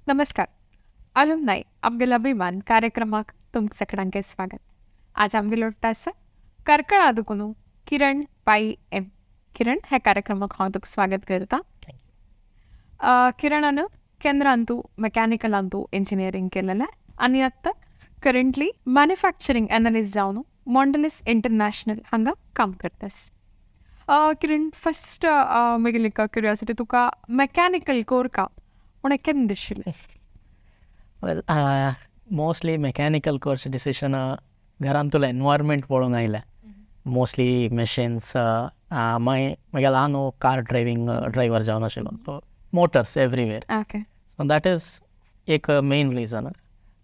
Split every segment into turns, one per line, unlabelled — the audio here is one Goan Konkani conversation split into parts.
नमस्कार. अलुमनाय आमगेलो अभिमान कार्यक्रमाक तुमकां सगळ्यांक स्वागत. आज आमगेलो आसा कार्कळा दुकून किरण पाई एम. किरण, ह्या कार्यक्रमाक हांव तुका स्वागत करता. किरणान केंद्रांतू मेकॅनिकलांतू इंजिनियरींग केलेलें आनी आतां करंटली मॅन्युफॅक्चरींग एनालिस्ट जावन मॉन्डलिस इंटरनॅशनल हांगा काम करतास. किरण, फस्ट म्हगेली क्युरियोसिटी, तुका मेकॅनिकल कोरका पूण केन्ना दिशिल्लें?
वेल, मोस्टली मेकॅनिकल कोर्स डिसिशन घरांतलो एनवायरमेंट पळोवन आयलें. Mostly machines. मागीर म्हगेलो ल्हान कार ड्रायवींग ड्रायवर जावन आशिल्लो, so Motors everywhere. So that is एक मेन रिजन.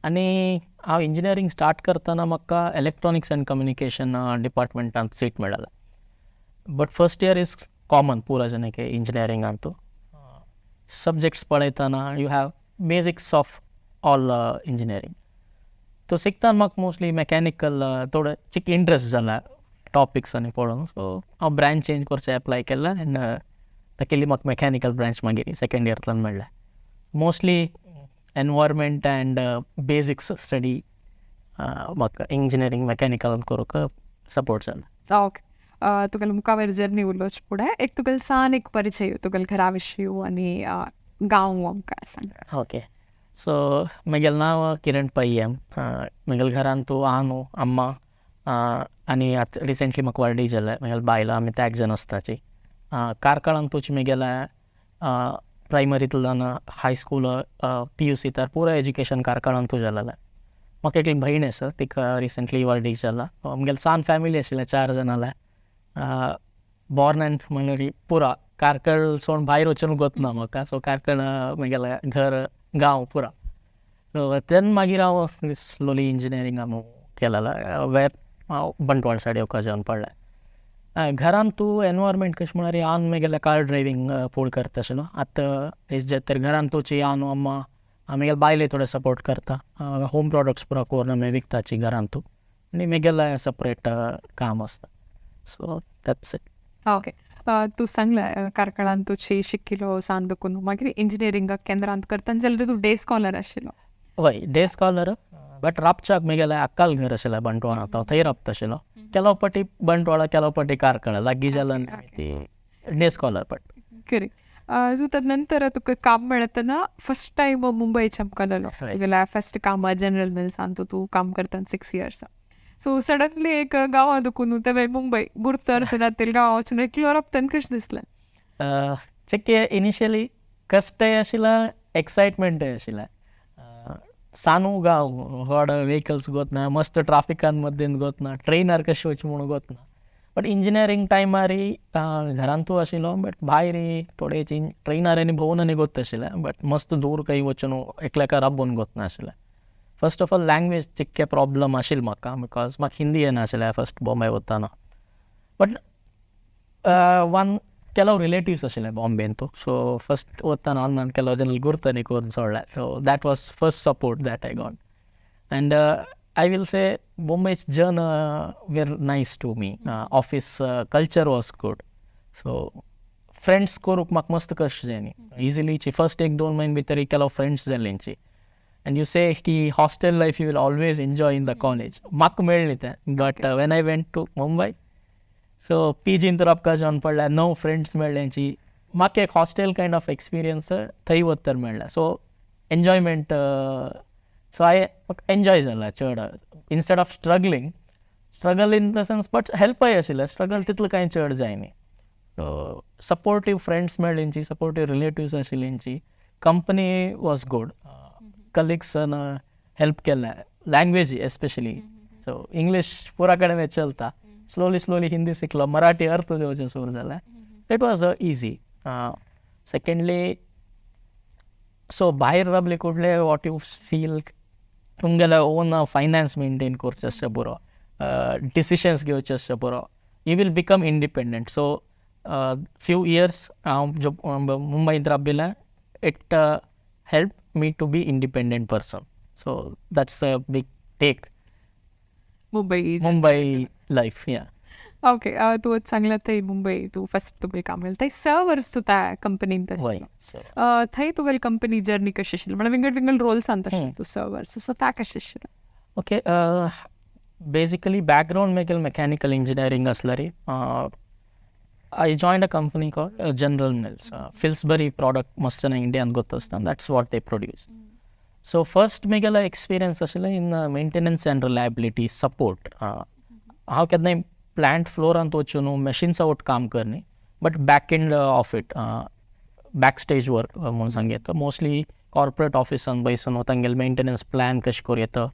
आनी हांव इंजिनियरींग स्टार्ट करतना म्हाका इलेक्ट्रॉनिक्स अँड कम्युनिकेशन डिपार्टमेंटांत सीट मेळ्ळें, but first year is common पुरा जनಕ್ಕೆ इंजिनियरींगांतू. सब्जेक्ट्स पळयतना you have basics of all engineering. तो शिकतना म्हाका मोस्टली मेकॅनिकल थोडे चिक इंट्रस्ट जाला टॉपिक्स आनी पळोवन, सो हांव ब्रांच चेंज करचें एप्लाय केलें आनी लकीली म्हाका मेकॅनिकल ब्रांच मागीर सेकेंड इयरांतल्यान मेळ्ळें. Mostly environment and basics study म्हाका इंजिनियरींग मेकॅनिकल करूंक सपोर्ट जालो.
ओके, तुगेले मुखावेर जर्नी उलोवचे फुडें एक तुगेलो सान एक परिचय, तुगेले घरा विशीं आनी गांव आमकां सांग.
ओके, सो म्हगेलें नांव किरण पै एम. म्हगेल्या घरांत तूं हांव, अम्मा आनी आतां रिसेंटली म्हाका वर्डी जालें, म्हगेले बायल, आमी त्याग जाण आसताची. कार्कळान तुची म्हगेलें प्रायमरींतल्यान हायस्कूल, पीयूसी तर पुरो एज्युकेशन कार्कळांतू जालेलें. म्हाका एकली भयण आसा, तिका रिसेंटली वर्डी जाला. आमगेले सान फॅमिली आशिल्लें, चार जाणांले. बॉर्न अँड म्हणल्यार पुरा कार्कळ सोडून भायर वचून गोतना म्हाका. सो कार्कळ म्हगेलें घर, गांव पुरा. सो then मागीर हांव स्लोली इंजिनियरींग हांव केलेलें, वेर हांव बंटवाळ सायड येवपा जावन पडलें. घरान तूं एनवायरमेंट कशें म्हळ्यार हांव म्हगेलें कार ड्रायवींग फूल करता आशिल्लो. आतां हेज तर घरान तुची हांव, अम्मा, म्हगेले बायले थोडे सपोर्ट करता. होम प्रोडक्ट्स पुरा करून आमी विकताची घरान तूं आनी म्हगेलें सेपरेट काम आसता. So that's it.
Okay, तूं सांगलें कार्कळान तुजी शिकिल्लो सान दुकून, मागीर इंजिनियरिंगाक केंद्रांत करतना जाल्यार तूं डे स्कॉलर आशिल्लो?
हय, डे स्कॉलर, बट राबच्याक म्हगेलें अक्काल घर आशिल्लें बंटवाळांत, हांव थंय राबता आशिल्लो. ಕೆಲವು ಪटी बंटवाळा, ಕೆಲವು पटी कार्कळ लागीं जाल्यान ती day scholar but.
Correct. So तद नंतर तुका काम मेळतना फर्स्ट टायम मुंबय चमकलेलो. तुगेल्या फर्स्ट काम जनरल मिल्सान तूं काम करतना 6 इयर्स. सो सडनली एक गांवां दुकून तें मुंबय गुरतर रातील गांवा वचून एकलो राबताना कशें दिसलें?
चेक्के इनिशियली कश्टय आशिल्लें, एक्सायटमेंटय आशिल्लें. सानू गांव, व्हड व्हेकल्स गोतना, मस्त ट्राफिकान मद्देन गोतना, ट्रेनार कशें वचचें म्हणून गोतना. बट इंजिनियरींग टायमार घरांतू आशिल्लो, बट भायर थोडे ट्रेनार आनी भोंवून आनी गोत आशिल्लें, बट मस्त दूर खंय वचून एकल्याक राबोवन गोतना आशिल्लें. फर्स्ट ऑफ ऑल लँग्वेज चिक्के प्रॉब्लम आशिल्लें म्हाका, because म्हाका हिंदी येनाशिल्लें फर्स्ट बॉम्बे वतना. बट वन ಕೆಲವು ರಿಲೇಟಿವ್ಸ್ आशिल्ले बॉम्बेन. सो फर्स्ट वतना हांव ನಾನು ಕೆಲವು ಜನ ಗುರ್ತನಿ ಕೋರ್ನ್ ಸೊಳ್ಳೆ. So that was first support that I got, and I will say Bombay ಜನ were nice to me. Office culture was good, so friends करूंक म्हाका मस्त कश्ट जायनी. इजिली फर्स्ट एक दोन म्हयने भितर ಕೆಲವು फ्रेंड्स जाल्यांची. अँड you से की hostel life you will always enjoy in the college, म्हाका मेळ्ळें तें, but when I went to Mumbai, so पीजीन तर राबका जावन पडल्या, नव फ्रेंड्स मेळ्ळ्यांची. म्हाका एक हॉस्टेल कायंड ऑफ एक्सपिरियन्स थंय वतर मेळ्ळें. सो एन्जॉयमेंट, सो हांवें म्हाका एन्जॉय जाला चड instead of struggling. Struggle in the sense, but हेल्पय आशिल्लें. स्ट्रगल तितलो कांय चड जायनी. सपोर्टीव फ्रेंड्स मेळ्ळेंची, सपोर्टीव रिलेटिव्स आशिल्ल्यांची, कंपनी वॉज गूड, कलिग्सान हेल्प केलें, लँग्वेज एस्पेशली. सो इंग्लीश पुरा कडेन चलता. स्लोली स्लोली हिंदी शिकलो, मराठी अर्थ जावचें सुरू जालें. It was easy. Secondly, so भायर राबले कुडले what you feel, तुमगेले ओन फायनान्स मेंटेन करचें आसचें बरो, डिसिशन्स घेवचे आसचे बरो, you will become independent. So few years हांव जो मुंबयंत राबिल्लें, it help me to be independent person. So that's a big take.
Mumbai.
Mumbai life, yeah.
Okay, तूं सांगलें थंय मुंबय तूं फस्ट तुगेलें काम केलें थंय 6 वर्स तूं त्या कंपनीन.
वय.
थंय तुगेली कंपनी जर्नी कशी आशिल्ली? म्हळ्यार विंगड विंगड रोल्सान आशिल्लें तूं 6 वर्स, सो त्या कशें आशिल्लें?
ओके, बेसिकली बॅकग्राऊंड मेगेल मेकॅनिकल इंजिनियरिंग आसल्यारी I joined a company called General Mills. Pillsbury product मस्त ಜನ ಇಂಡಿಯಾನ್ ಗೊತ್ತಿಸ್ತಾನೆ, that's what they produce. So first मेगेलो experience आशिल्लो in maintenance and reliability support. हांव केन्नाय प्लांट फ्लोरांत वचून मशिन्सा वट काम करनी, but back end of it, back stage work म्हणून सांग येता. मोस्टली कॉर्पोरेट ऑफिसान बैसून तांगेले मेंटेनन्स प्लॅन कशें करूं येता,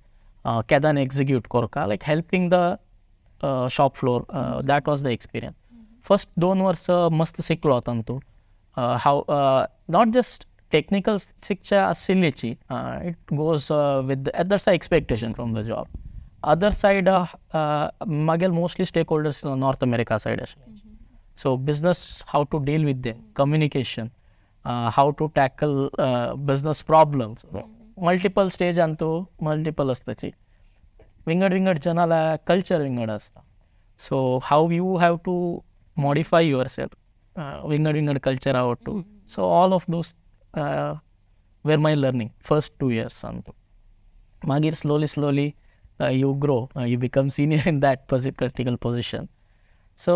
केदान एक्झिक्यूट करका, like helping the shop floor, that was the experience. First 2 वर्स मस्त शिकलो तांतू हाव not just technical शिकच्या आशिल्ल्याची, it goes with that's a expectation from the job. Other side मागीर mostly stake holders North America side आशिल्ले, so business, how to deal with them, communication, how to tackle business problems, multiple stage Antu multiple आसताची, विंगड विंगड जनाला कल्चर विंगड आसता, so how you have to modify yourself विंगड विंगड कल्चरा ಒಟ್ಟು. So all of those were my learning first 2 years Antu. मागीर slowly slowly you grow, you become senior in that critical position. So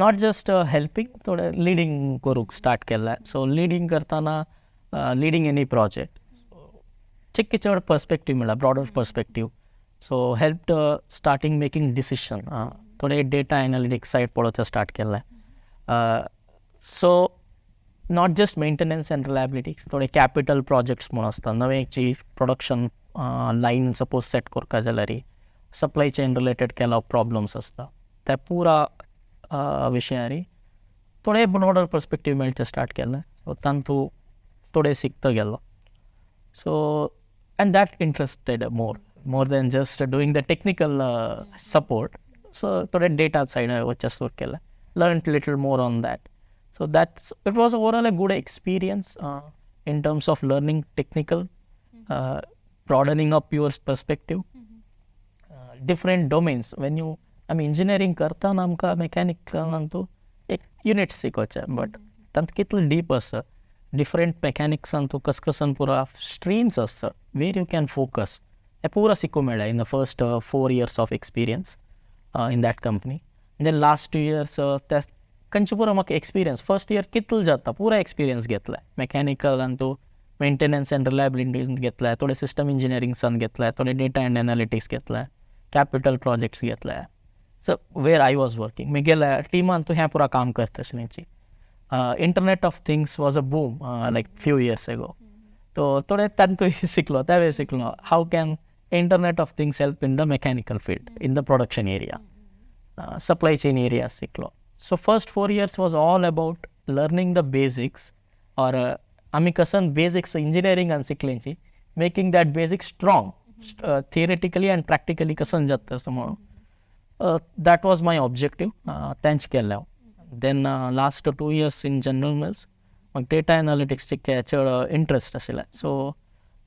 not just helping, थोडें लिडींग करूंक स्टार्ट केलें. सो लिडींग करतना, लिडींग एनी प्रोजेक्ट, चिक्की चड पर्सपेक्टीव मेळ्ळा, broader perspective. So help starting making decision. थोडे डेटा एनालिटिक्स सायड पळोवचें स्टार्ट केलें. So not just maintenance and reliability, थोडे कॅपिटल प्रोजेक्ट्स म्हूण आसता, नवेची प्रोडक्शन लायन सपोज सेट करपा जाल्यार सप्लाय चेन रिलेटेड केलो प्रॉब्लम्स आसता, त्या पुरा विशयारी थोडे ब्रॉडर पर्सपेक्टीव मेळचें स्टार्ट केलें. सो तांतू थोडे शिकता गेलो. So and that interested more than just doing the technical support. So थोडे डेटा सायड वचचें सुरू केलें, learn little more on that. So that's it. Was overall a good experience in terms of learning technical, broadening up your perspective, different domains. When you आमी इंजिनियरींग करतना आमकां मेकॅनिकल तूं एक युनिट्स शिकोवचें, बट तांकां कितलें डीप आसा, डिफरंट मेकॅनिक्सान तूं कस कसन पुरा स्ट्रीम्स आसता वेर you can focus, हें पुरा शिकूंक मेळ्ळें in the first 4 years of experience in that company. Then last 2 years त्या खंयचे पुरो म्हाका एक्सपिरियन्स, फर्स्ट इयर कितलो जाता पुरो एक्सपिरियन्स घेतला मेकॅनिकल आनी तूं मेंटेनन्स एंड रिलायबिलिटी घेतलाय, थोडे सिस्टम इंजिनियरिंगसान घेतलाय, थोडे डेटा अँड एनालिटिक्स घेतलाय, कॅपिटल प्रोजेक्ट्स घेतलाय. So where I was working, म्हगेल्या टिमान तूं हें पुरा काम करता आशिल्लें. Internet of Things was a boom like few years ago. तो थोडे तांतूय शिकलो, त्या वेळार शिकलो how can Internet of Things help in the mechanical field, in the production area, supply chain area शिकलो. So first 4 years was all about learning the basics, or आमी कसन basics इंजिनियरिंगान शिकलेंची, making that basics strong theoretically and practically कसन जाता असं म्हणून, that was my objective. तेंच केलें हांव. Then last 2 years in General Mills म्हाका डेटा एनालिटिक्सचे चड इंट्रस्ट आशिल्लें. सो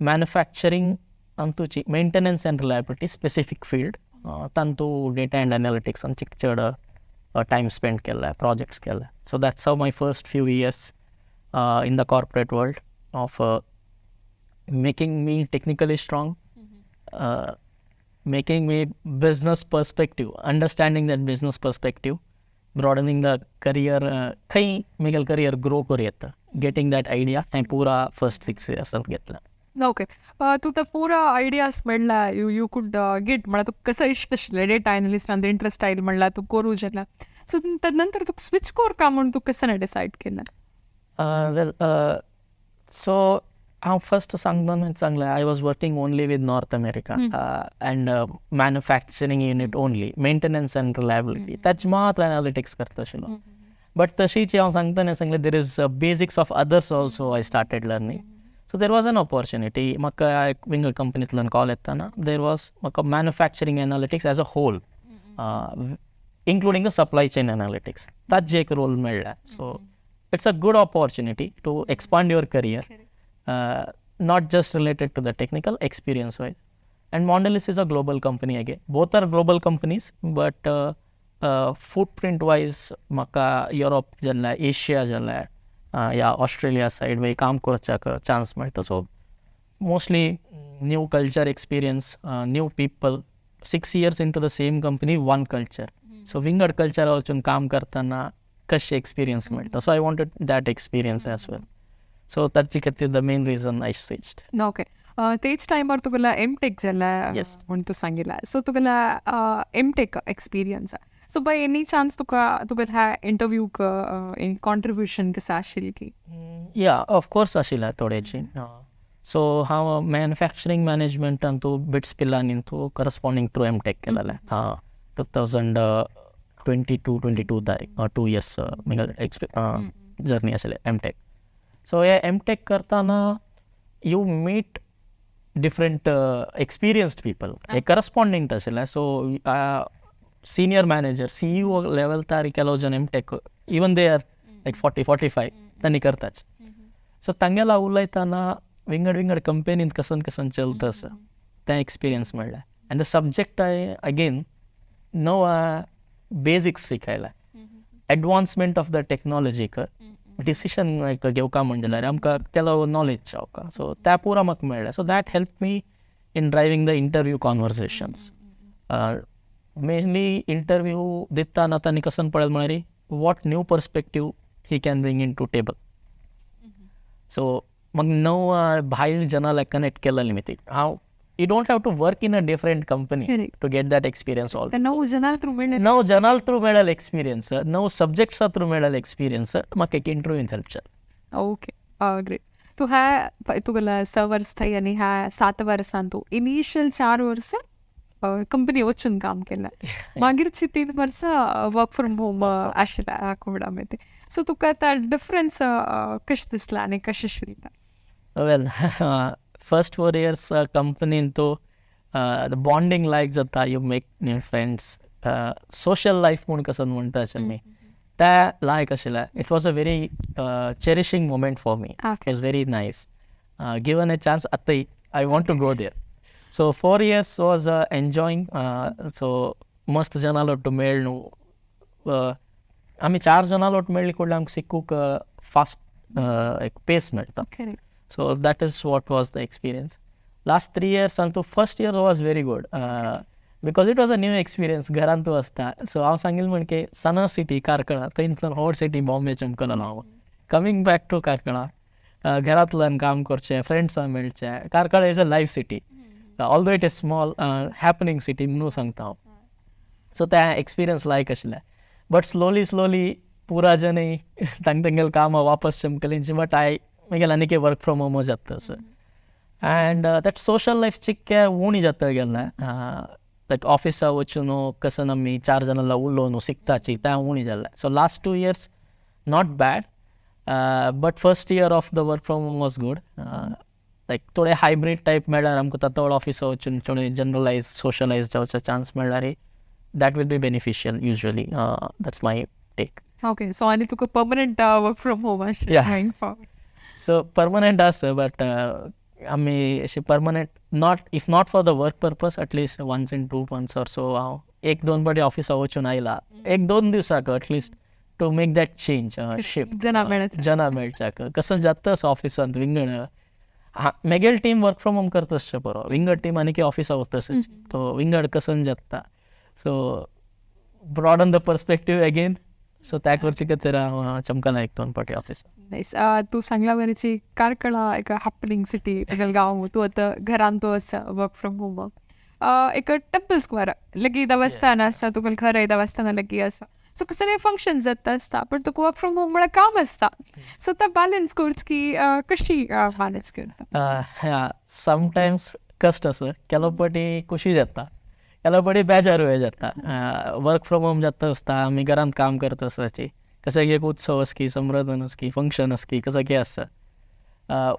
मॅन्युफॅक्चरींग अंतूची maintenance and reliability specific field, तांतू data and analytics चड टायम स्पेंड केल्ले, प्रोजेक्ट्स केले. So that's how my first few years in the corporate world of making me technically strong, making me business perspective, understanding that business perspective, broadening the career, खंय म्हगेलें करियर ग्रो करूं येता, गेटींग that idea, हें पुरा फर्स्ट 6 इयर्सान घेतलें.
ओके, तुका पुरा आयडियाज मेळ्ळा, you could get, म्हळ्यार तुका कसो इश्ट आशिल्लें डेटा एनालिस्टान इंट्रस्ट आयलो म्हणल्यार तूं करूं जाल्यार, सो नंतर तुका स्विच कर म्हूण तूं कसं डिसायड केलें?
वेल, सो हांव फर्स्ट सांगतना सांगलें, I was working only with North America and manufacturing unit only, maintenance and reliability, ताचे मात्र एनालिटिक्स करता आशिल्लो. बट तशीच हांव सांगतना सांगलें, there is basics of others also I started learning. So there was an opportunity, म्हाका एक विंगड कंपनींतल्यान कॉल येताना there was म्हाका manufacturing analytics as a whole, including the supply chain analytics, ताजे एक रोल मेळ्ळा. So it's a good opportunity to expand your career, not just related to the technical experience wise. And Mondelez is a global company again. Both are global companies, but footprint wise म्हाका युरोप जाल्यार, एशिया जाल्यार या ऑस्ट्रेलिया सायड वय काम करच्याक चान्स मेळटा. So mostly new culture experience, new people. 6 years into the same company, one culture. So विंगड कल्चरा वचून काम करतना कशें एक्सपिरियन्स मेळटा, so I wanted that experience as well. So ताचे खातीर the main reason I switched.
Okay, तेच टायमार तुगेला एम टेक जाला म्हूण तूं सांगिला. सो तुगेला M Tech experience, so by any chance तुका तुगेले ह्या इंटरव्यूक कॉन्ट्रिब्युशन कसं आशिल्लें की?
या, ऑफकोर्स आशिल्लें थोडेची. सो हांव मॅन्युफॅक्चरींग मॅनेजमेंटान तूं बिट्स पिलानी तूं करस्पॉन्डींग थ्रू एम टेक केलेलें. हां, 2022, 22 तारीख, 2 इयर्स म्हगे एक्सपि जर्नी आशिल्लें एम टेक. सो हे एम टेक करतना you meet different experienced people. हे करस्पॉन्डींग आशिल्लें. So senior manager, CEO level तारी केलो जन M Tech, even they are like 40, 45, तांणी करताच. सो तांगेला उलयतना विंगड विंगड कंपनीत कसन कसन चलता आसा तें एक्सपिरियन्स मेळ्ळें. And the subject I again नव बेसिक्स शिकयलें, एडवान्समेंट ऑफ the टॅक्नॉलॉजीक डिसिशन घेवका म्हण जाल्यार आमकां तेलो नॉलेज जावका. सो त्या पुरा म्हाका मेळ्ळें. So that help me in driving the interview conversations. Mainly interview दितना तांणी कसन पळयलें म्हळ्यार what new perspective he can bring into table. So मग नव भायर जनाला कनेक्ट केलें निमित्त हांव, you don't have to work in a different company to get that experience all.
ते नऊ जणां थ्रू मेळ्ळें.
नव जनाल थ्रू मेळ्ळें एक्सपिरियन्स, नव सब्जेक्ट्सा थ्रू मेळ्ळें एक्सपिरियन्स, म्हाका एक इंटरव्यून हेल्प जालें.
Okay, great. तूं ह्या तुगेला स वर्स थंय आनी ह्या 7 वर्सान तूं इनिशियल 4 वर्सां कंपनी वचून काम केलें, मागीरची 3 वर्सां वर्क फ्रॉम होम आशिल्लें कोविडा मध्ये. सो तुका आतां डिफरन्स कशें दिसला आनी कशें शिकला?
वेल, फर्स्ट 4 इयर्स कंपनीन तूं the bonding लायक जाता, you make new friends, social life म्हूण कसो म्हणटा अशें न्ही, त्या लायक आशिल्लें. It was a very cherishing moment for me. It was very nice. Given a chance आतां I want to go there. So 4 years was enjoying. So मस्त जनां लोट मेळ न्हू, आमी चार जनां लोट मेळ्ळी कुडले आमकां शिकूंक फास्ट एक पेस मेळटा. So that is what was the experience. Last 3 years Antu first year was very good because it was a new experience. घरांत तूं आसता. सो हांव सांगील म्हण की सना सिटी कार्कळा, थंयतल्यान व्हड सिटी बॉम्बे चमकलो हांव. कमींग बॅक टू कार्कळा, घरांतल्यान काम करचें, फ्रेंड्सां मेळचें. Karkala is a live city, although it is small, happening city म्हणून सांगता हांव. सो तें एक्सपिरियन्स लायक आशिल्लें. बट स्लोली स्लोली पुरा जनय तांगे तेंगेले कामां वापस चमकलीं, बट I मागीर आनीक वर्क फ्रॉम होम जाता तसो. अँड that social life चिक्के उणी जाता गेल्लें. लायक ऑफिसा वचून कसन आमी चार जाणां उलोवन शिकताची तें उणी जाल्लें. So last 2 years not bad, but first year of the work from home was good. Like थोडे हायब्रीड टायप मेळ्ळ्यार आमकां चड ऑफिसा वचून थोडे जनरलायज सोशलायज जावचो चान्स मेळ्ळ्यार that will be beneficial usually. That's my take.
Okay, so आनी तुका पर्मनंट वर्क फ्रॉम होम आशिल्लें?
सो पर्मनंट आसा, बट आमी अशें permanent not, if not for the work purpose, at least once in 2 months or so हांव एक दोन पाटी ऑफिसा वचून आयला, एक दोन दिवसाक at least, to make that change, shift.
जना मेळचे.
जना मेळच्याक कसं जाता ऑफिसांत विंगड. मेगेल टीम वर्क फ्रॉम होम करता आसचें बरो, विंगड टीम आनी ऑफिसा वता, तो विंगड कसन जाता. So broaden the perspective again. So त्या करचे खातीर हांव चमकला एक दोन पाटी ऑफिस.
नायस. तूं सांगला बरेची कार्कळा एक हॅपनिंग सिटी तुगेलो गांव. तूं आतां घरान तूं आसा वर्क फ्रॉम होम. एक टेम्पल स्क्वेअर लगी देवस्थान आसा, तुगेलें घर देवस्थाना लगी आसा. सो कसले फंक्शन जाता आसता, पण तुका वर्क फ्रॉम होम म्हळ्यार काम आसता. सो तें बॅलन्स करच की कशी मॅनेज करता?
समटायम्स कश्ट आसा. केलो पाटी खुशी जाता, केलो पाटी बेजारूय जाता. वर्क फ्रॉम होम जाता आसता, आमी घरांत काम करता आसताची, कशें एक उत्सव आसकी, समरधन आसकी, फंक्शन आसकी, कसं की आसता,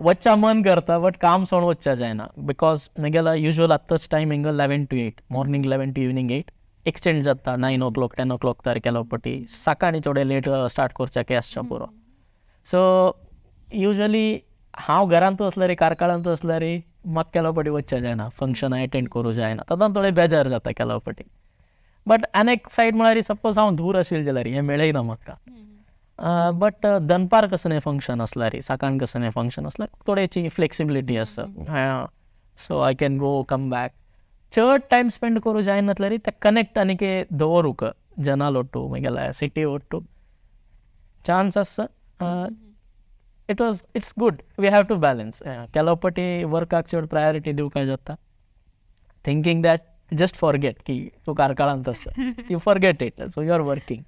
वच्चा मन करता, बट काम सोडून वच्चा जायना, because म्हगेलो युजल आत्ताच timing 11 to 8, morning 11 to evening 8. Extend जाता 9 o'clock, 10 o'clock तर केलो पाटी सकाळी थोडे लेट स्टार्ट करच्याक आसच्या पुरो. सो युजली हांव घरांत आसल्यार, कार्कळांत आसल्यार म्हाका केलो पाटी वच्चें जायना, फंक्शनां एटेंड करूं जायना, तेन्ना थोडे बेजार जाता केलो पाटी. बट आनी एक सायड म्हळ्यार सपोज हांव दूर आशिल्लें जाल्यार हें मेळना म्हाका. बट दनपार कसलें फंक्शन आसल्यार, सकाळ कसलें फंक्शन आसल्यार थोडेची फ्लेक्सिबिलिटी आसा. So I can go come back. चड टायम स्पेंड करूं जायनातल्यार ते कनेक्ट आनीक दवरूंक जनाल ಒಟ್ಟು म्हगेल्या सिटी ಒಟ್ಟು चान्स आसा. It's good, we have to balance. ಕೆಲವು ಪटी वर्काक चड प्रायोरिटी दिवपाक जाता, थिंकींग that just forget की तूं कारकाळांत आसा, you forget it, so you are working.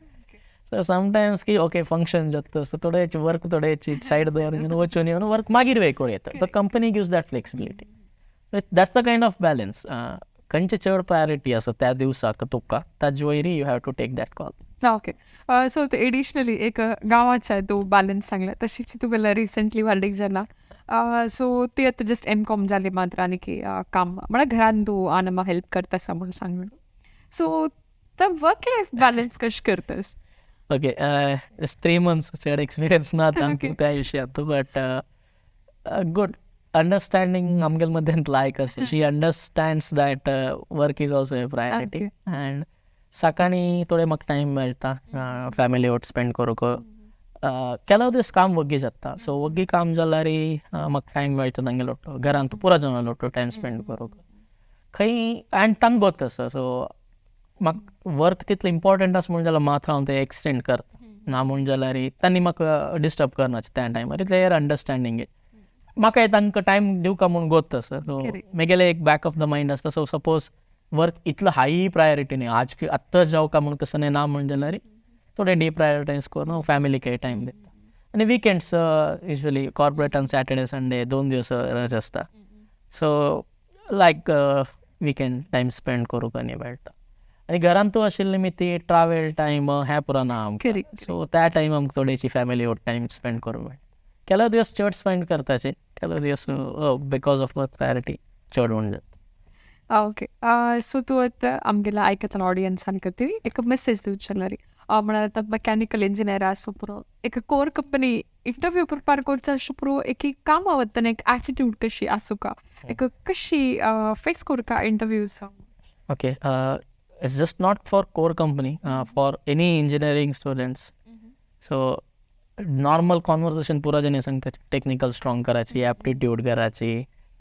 So sometimes की ओके फंक्शन जाता, सो थोडेच वर्क थोडेच सायड दवरून वचून येवन वर्क मागीर वे करूं येता. The company gives that flexibility. So that's the kind of balance. खंयचे चड प्रायोरिटी आसा त्या दिवसाक तुका, ताजे वयरी you have to take that call.
Okay, so additionally एक गांवाच्या तूं बॅलन्स सांगला, तशीच तुगेलो रिसेंटली व्हडलीक जाला. सो ती आतां जस्ट एम कॉम जाली मात्र आनी की काम म्हळ्यार घरान तूं आनी हेल्प करता आसा म्हणून सांगलें. So the work life balance कशें करतस?
ओके, 3 months चड एक्सपिरियन्स ना आमकां त्या विशयांत, बट गुड अंडरस्टँडींग आमगेले मध्यान लायक आसा. She understands that work is also a priority. And सकाळीं थोडे म्हाका टायम मेळटा फॅमिली वट स्पेंड करूंक. ಕೆಲವು दीस काम वग्गी जाता, सो वग्गी काम जाल्यार म्हाका टायम मेळटा तांगेलो ಒಟ್ಟು घरांत पुरा जाणां ಒಟ್ಟು टायम स्पेंड करूंक खंय. अँड तांकां गोत आसा, सो म्हाका वर्क तितलें इम्पॉर्टंट आसा म्हणून जाल्यार मात्र हांव तें एक्सटेंड करता, ना म्हूण जाल्यार तांणी म्हाका डिस्टर्ब करनाचे त्या टायमार. They are understanding it. म्हाका तांकां टायम दिवका म्हूण गोत आसा. सो मेगेले एक बॅक ऑफ the mind आसता. सो सपोज वर्क इतलो हाय प्रायोरिटी न्ही, आज आत्ताच जावका म्हूण तसो न्ही, ना म्हूण जाल्यार थोडे डिप्रायोरिटायज करून हांव फॅमिलीकय टायम दिता. आनी विकेंड्स युजली कॉर्पोरेटान सॅटर्डे संडे 2 दीस रजा आसता, so like weekend time spend करूंक आनी मेळटा. आनी घरांत तूं आशिल्ले निमित्ती ट्रॅवल टायम हें पुरो ना आमकां. सो त्या टायम आमकां थोडेशी फॅमिली टायम स्पेंड करूंक मेळटा. ಕೆಲವು दिवस चड स्पेंड करताचे, ಕೆಲವು दिवस because of work priority चड होऊन जाता.
ओके, सो तूं आतां आमगेल्या आयकतना ऑडियन्सान खातीर एक मेसेज दिवचें जाल्यार, म्हळ्यार आतां मेकॅनिकल इंजिनियर आसूं पुरो, एक कोर कंपनी इंटरव्यू प्रिपेर करचो आसूं पुरो, एक कामा वतना एक एटिट्यूड कशी आसूका, एक कशी फेस करका interviews?
Okay, it's just not for core company, for any engineering students. So normal conversation पुरा जण सांगतात, टेक्निकल स्ट्रॉंग करायची, ॲप्टिट्यूड करायची,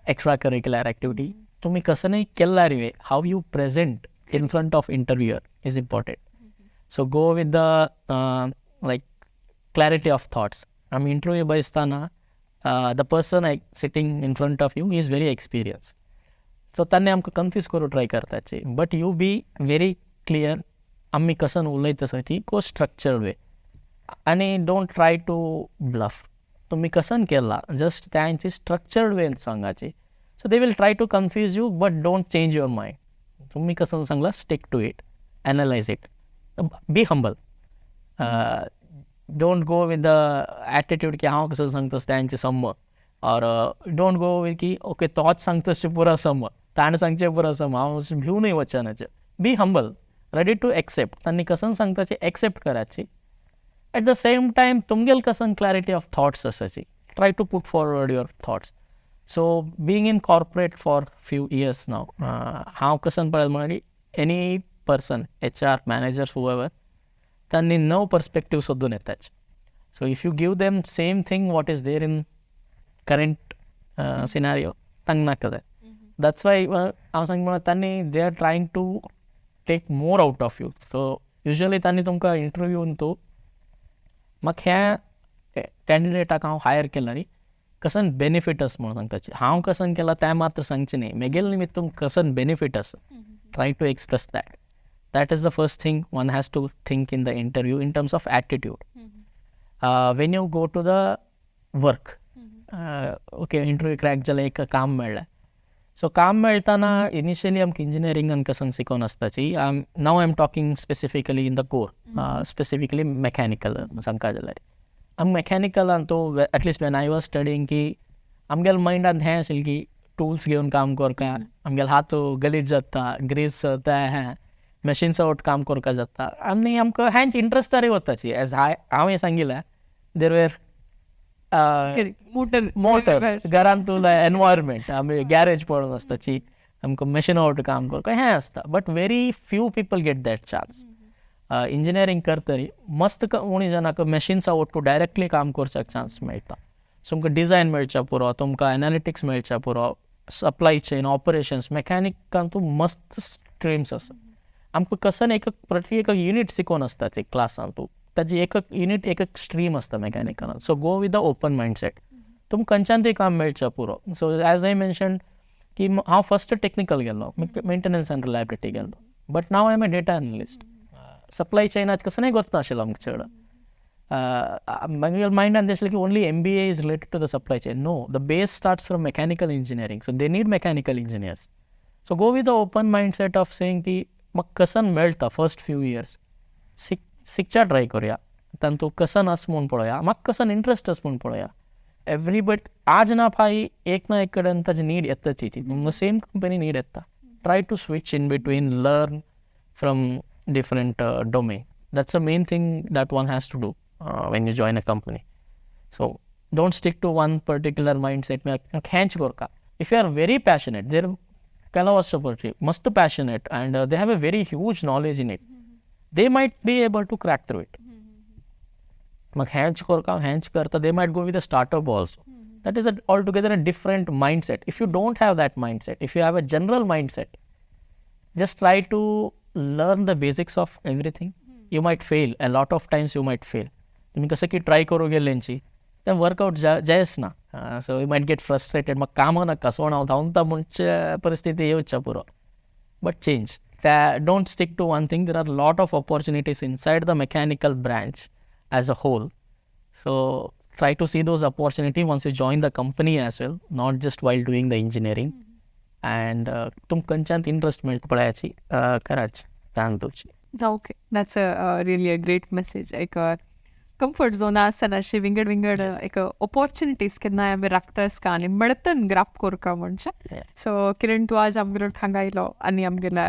एक्स्ट्रा करिक्युलर ॲक्टिव्हिटी तुम्ही कसं नाही केला रे, how you present in front of interviewer is important. So go with the like clarity of thoughts. आमी इंटरव्यू बसताना the person like sitting in front of you is very experience, so तांणी आमकां कन्फ्यूज करूं try करताचे, but you be very clear. आमी कसन उलयता आसा ती को स्ट्रक्चर्ड वे आनी don't try to bluff. तुमी कसन केला जस्ट त्यांची स्ट्रक्चर्ड वेन सांगाची. So they will try to confuse you, but don't change your mind. तुम्ही कसं सांगला, stick to it, analyze it, be humble, don't go with the attitude की हांव कसं सांगता त्यांचे सम, ऑर don't go with की ओके तोच सांगता पुरा सम, ताणें सांगचें पुरा सम, हांव भिवनूय वचनाचें. Be humble, ready to accept. तांणी कसं सांगताचे एक्सेप्ट करायची. ॲट the same time तुमगेल कसन क्लॅरिटी ऑफ थॉट्स आसाची, try to put forward your thoughts. So being in corporate for few years now, हांव कसन पळयत म्हळ्यार any person, HR managers, whoever, तांणी नव पर्सपेक्टीव सोदून येताच. So if you give them same thing what is there in current scenario, तांकां नाका जाय. That's why हांव सांग म्हळ्यार तांणी they are trying to take more out of you. So usually तांणी तुमकां इंटरव्यून तूं म्हाका ह्या कॅन्डिडेटाक हांव हायर केला न्ही, कसन बेनिफीट आसा म्हणून सांगताची. हांव कसन केला तें मात्र सांगचें न्ही, मेगेले निमित्त तुमकां कसन बेनिफीट आसा, try to express that. That is the first thing one has to think in the interview in terms of attitude. When you go to the work, okay, interview crack जालें, एक काम मेळ्ळें. सो काम मेळटना इनिशियली आमकां इंजिनियरिंगान कसन शिकोवन आसताची. Now I am talking specifically in the core, specifically mechanical सांगता जाल्यार आमी मॅकॅनिकलान तो at least when I was studying की आमगेल्या मायंडान हें आशिल्लें की टुल्स घेवन काम करका, आमगेले हात गलीज जाता, ग्रीस ते हें मशीन्स वट काम करपा जाता आनी आमकां हेंच इंट्रस्ट तरी वताची. एज हाय हांवें सांगिल्लें, there were
motor
Motors घरान तुला एनवायरमेंट आमी गॅरेज पळोवन आसताची. आमकां मॅशिना वट काम करपाक हें आसता, but very few people get that chance. Engineering करतरी मस्त उणी जाणांक मॅशिन्सा वट्टू डायरेक्टली काम करच्याक चान्स मेळटा. सो तुमकां डिजायन मेळच्या पुरो, तुमकां एनालिटिक्स मेळच्या पुरो, सप्लाय चेन, ऑपरेशन्स, मेकॅनिकान तूं मस्त स्ट्रीम्स आसा. आमकां कसन एक प्रति एक युनीट शिकोवन आसता ते क्लासान, तूं ताजी एक युनीट, एक स्ट्रीम आसता मेकॅनिकलान. So go with the open mindset, तुमकां खंयच्यान तरी काम मेळच्या पुरो. सो एज I mention की हांव फस्ट टॅक्निकल गेल्लो, मेंटेनन्स आनी रिलायबिलिटी गेल्लो, but now I am a data analyst. Supply चेनात कसं गोत नाशिल्लो आमकां चड. मागीर मायंडान दिसलें की only MBA is related to the supply chain. No, the base starts from mechanical engineering, so they need mechanical engineers. So go with the open mindset of saying की म्हाका कसन मेळटा, फर्स्ट फ्यू इयर्स शिकच्या ट्राय करुया, तांतू कसन आसा म्हूण पळोवया, म्हाका कसन इंट्रस्ट आसा म्हूण पळोवया. एवरीबडी आज ना फाय एक ना एक कडेन ताजी नीड येताच ती, सेम कंपनी नीड येता. Try to switch in between, learn from different domain. That's a main thing that one has to do when you join a company. So don't stick to one particular mindset. हेंच करका. If you are very passionate, there ಕೆಲವು ವರ್ಷ ಮಸ್ತ್ passionate and they have a very huge knowledge in it, they might be able to crack through it. म्हाका हेंच करका, हेंच करता, they might go with a startup also. That is altogether a different mindset. If you don't have that mindset, if you have a general mindset, just try to learn the basics of everything. You might fail a lot of times, you might fail. तुम्ही कसं की ट्राय करू गेल्यांची ते वर्कआउट जायच ना, so you might get frustrated. मग कामां नाका सोड, हांव धांवता म्हणचे परिस्थिती येवच्या पुरो. बट चेंज त्या, don't stick to one thing. There are lot of opportunities inside the mechanical branch as a whole. So try to see those opportunity once you join the company as well, not just while doing the engineering. And तुमकां खंयच्यान इंट्रस्ट मेळटा पळयाची कराची तांतूची.
Okay, that's a really a great message. एक कंफर्ट झोन आसना अशी विंगड विंगड एक ऑपॉर्च्युनिटीज केन्नाय आमी राखता आसता आनी मेळटन ग्राप करका म्हणचे. सो किरण, तूं आज आमगेलो हांगा आयलो आनी आमगेल्या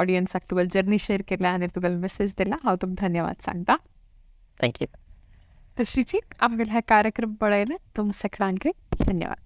ऑडियन्साक तुगेली जर्नी शेअर केल्या आनी तुगेलो मेसेज दिला, हांव तुमकां धन्यवाद सांगता.
Thank you.
तशीची आमगेले हे कार्यक्रम पळयले तुम सगळ्यांक धन्यवाद.